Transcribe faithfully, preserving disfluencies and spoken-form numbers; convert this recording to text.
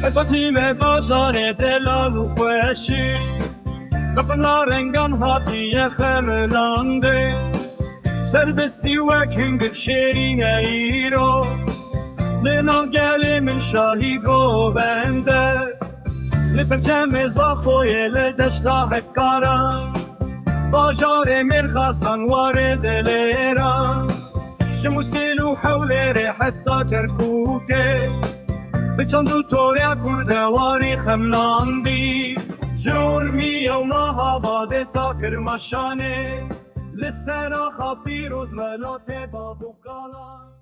Esotî me bajarê delal û xweşî, qefila rengan hatiye xemilandê. Serbestî wek hingir şêrîne îro, li nav gelê min şahî govende. Li ser çemê Zaxoyê li deşta Hekara, bajarê Mêrxasan warê Dilêra, ji Mûsîl û Hewlêrê heta Kerkûkê, bi çand û toreya kurdewarî xemlandî. Ji Urmiye û Mehabadê ta Kirmaşanê, li ser axa pîroz welatê bav û kalan.